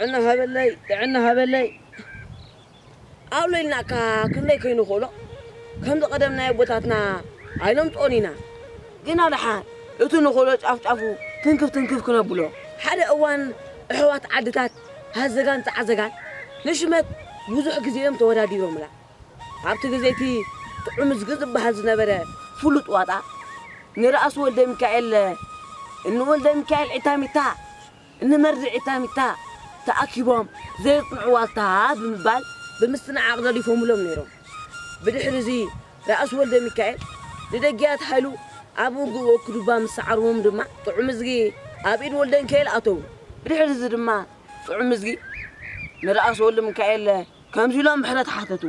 ጥዕና ሃበለይ፣ ጥዕና ሃበለይ። ኣብ ለይልናካ ክንደይ ከይንኽእሎ፣ ከምዚ ቀደም ናይ ኣቦታትና ኣይነምጽኦን ኢና። ግና ደሓን እቲ ንኽእሎ ጫፍ ጫፉ ትንክፍ ትንክፍ ክነብሎ። ሓደ እዋን ኣሕዋት ዓድታት ሃዘጋን ጻዕዘጋን ንሽመት ብዙሕ ግዜ እዮም ተወዳዲሮምላ። ኣብቲ ግዜ እቲ ጥዑም እዝጊ ዝበሃል ዝነበረ ፍሉጥ ዋጣ ንራእሲ ወልደ ሚካኤል፣ እንወልደ ሚካኤል ዒታሚታ፣ እንመርዚ ዒታሚታ ተኣኪቦም ዘየጽንዑ ዋልታ ብምባል ብምስትንዓቕ ገዲፎምሎም ነይሮም። ብድሕሪ እዚ ራእሲ ወልደ ሚካኤል ንደጊያት ሃይሉ ኣብ ውግእ ወክዱባ ምስ ሰዓርዎም ድማ ጥዑም እዝጊ ኣብ ኢድ ወልደ ሚካኤል ኣተዉ። ብድሕሪ እዚ ድማ ጥዑም እዝጊ ንራእሲ ወልደ ሚካኤል ከምዚ ኢሎም ምሕረት ሓተቱ።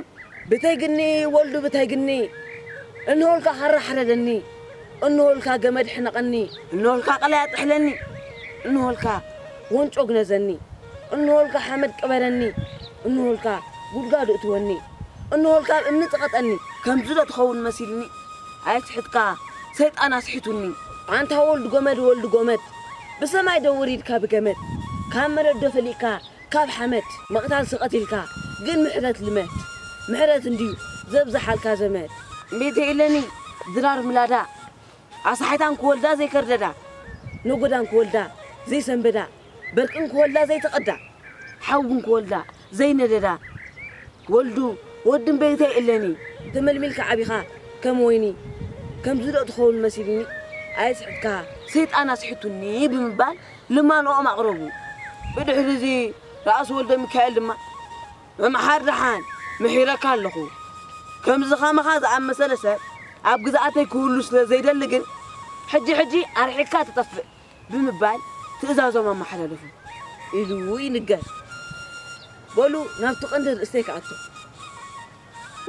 ብተይ ግኒ ወልዱ ብተይ ግኒ፣ እንሆልካ ሃራ ሕረደኒ፣ እንሆልካ ገመድ ሕነቐኒ፣ እንሆልካ ቀላይ ኣጥሕለኒ፣ እንሆልካ ወንጮ ግነዘኒ፣ እንሆልካ ሓመድ ቅበረኒ፣ እንሆልካ ጉድጓድ እትወኒ፣ እንሆልካ ኣብ እምኒ ጽቐጠኒ። ከምዚ ዶ ትኸውን መሲልኒ? ኣይስሕትካ፣ ሰይጣን ኣስሒቱኒ። ኣንታ ወልዱ ገመድ፣ ወልዱ ገመድ፣ ብሰማይ ዶ ወሪድካ ብገመድ? ካብ መሬት ዶ ፈሊቕካ ካብ ሓመድ? ምቕታል ስቐት ኢልካ ግን ምሕረት ልመድ። ምሕረት እንድዩ ዘብዝሓልካ ዘመድ። ቤተ ኢለኒ ድራር ምላዳ፣ ኣሳሒታን ክወልዳ ዘይከርደዳ፣ ነጎዳን ክወልዳ ዘይሰንበዳ፣ በርቅን ክወልዳ ዘይተቐዳ፣ ሓውን ክወልዳ ዘይነደዳ፣ ወልዱ ወድን ቤተ ኢለኒ። ተመልሚልካ ዓቢኻ ከም ወይኒ፣ ከምዚ ዶ ትኸውን መሲልኒ? ኣይስሕትካ፣ ሰይጣን ኣስሒቱኒ ብምባል ልማኖኦም ኣቕረቡ። ብድሕሪ እዚ ራእሲ ወልደ ሚካኤል ድማ፣ መምሓር ደሓን ምሒረካ ኣለኹ። ከምዚ ኸማኻ ዝኣመሰለ ሰብ ኣብ ግዝኣተይ ክህሉ ስለ ዘይደሊ ግን፣ ሕጂ ሕጂ ኣርሒቕካ ትጠፍእ ብምባል ትእዛዞም ኣመሓላለፉ ኢሉ ይንገር። በሉ ናብቲ ቀንዲ ርእሰይ ክኣቱ።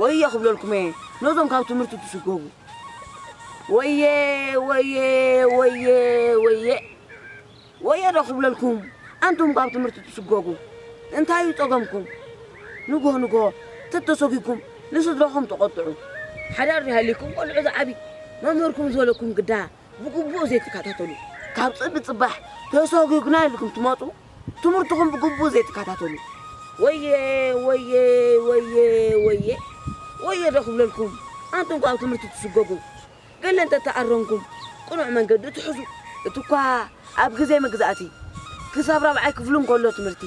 ወየ ክብለልኩም እየ፣ ነዞም ካብ ትምህርቲ ትስጎጉ። ወየ፣ ወየ፣ ወየ፣ ወየ። ወየ ዶ ክብለልኩም፣ ኣንቱም ካብ ትምህርቲ ትስጎጉ። እንታይ እዩ ጸገምኩም? ንግሆ ንግሆ ተተሰጒግኩም ንስድራኹም ተቖጥዑ። ሓዳር ይሃልይኩም፣ ቆልዑ ዝዓቢ፣ መምህርኩም ዝበለኩም ግዳ ብግቡእ ዘይትከታተሉ። ካብ ጽቢ ጽባሕ ተሰጒግና ኢልኩም ትመጹ፣ ትምህርትኹም ብግቡእ ዘይትከታተሉ። ወየ፣ ወየ፣ ወየ፣ ወየ። ወየ ዶ ክብለልኩም፣ ኣንቱም ካብ ትምህርቲ ትስጎጉ። ገለ እንተተኣረምኩም ቅኑዕ መንገዲ ትሕዙ። እቲ እኳ ኣብ ግዜ መግዛእቲ ክሳብ ራብዓይ ክፍሊ እንከሎ ትምህርቲ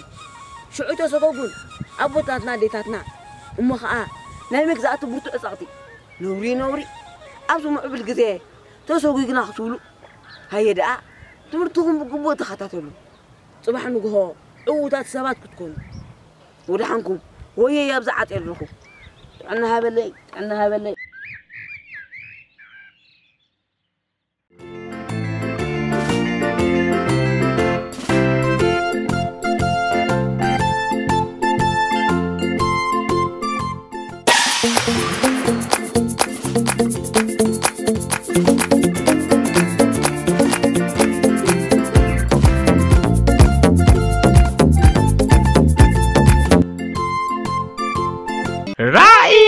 ሽዑ ተሰጎጉን ኣቦታትና ኣዴታትና እሞ ኸኣ ናይ መግዛእቲ ብርቱዕ ጸቕጢ። ነውሪ ነውሪ። ኣብዚ ምዕቡል ግዜ ተሰጒግና ክትብሉ ሃየ ደኣ ትምህርትኹም ብግቡእ ተኸታተሉ። ጽባሕ ንግሆ ዕዉታት ሰባት ክትኮኑ። ወደሓንኩም ወየ ኣብዚ ዓጽየ ኣለኹ። ጥዕና ሃበለይ፣ ጥዕና ሃበለይ። ራእይ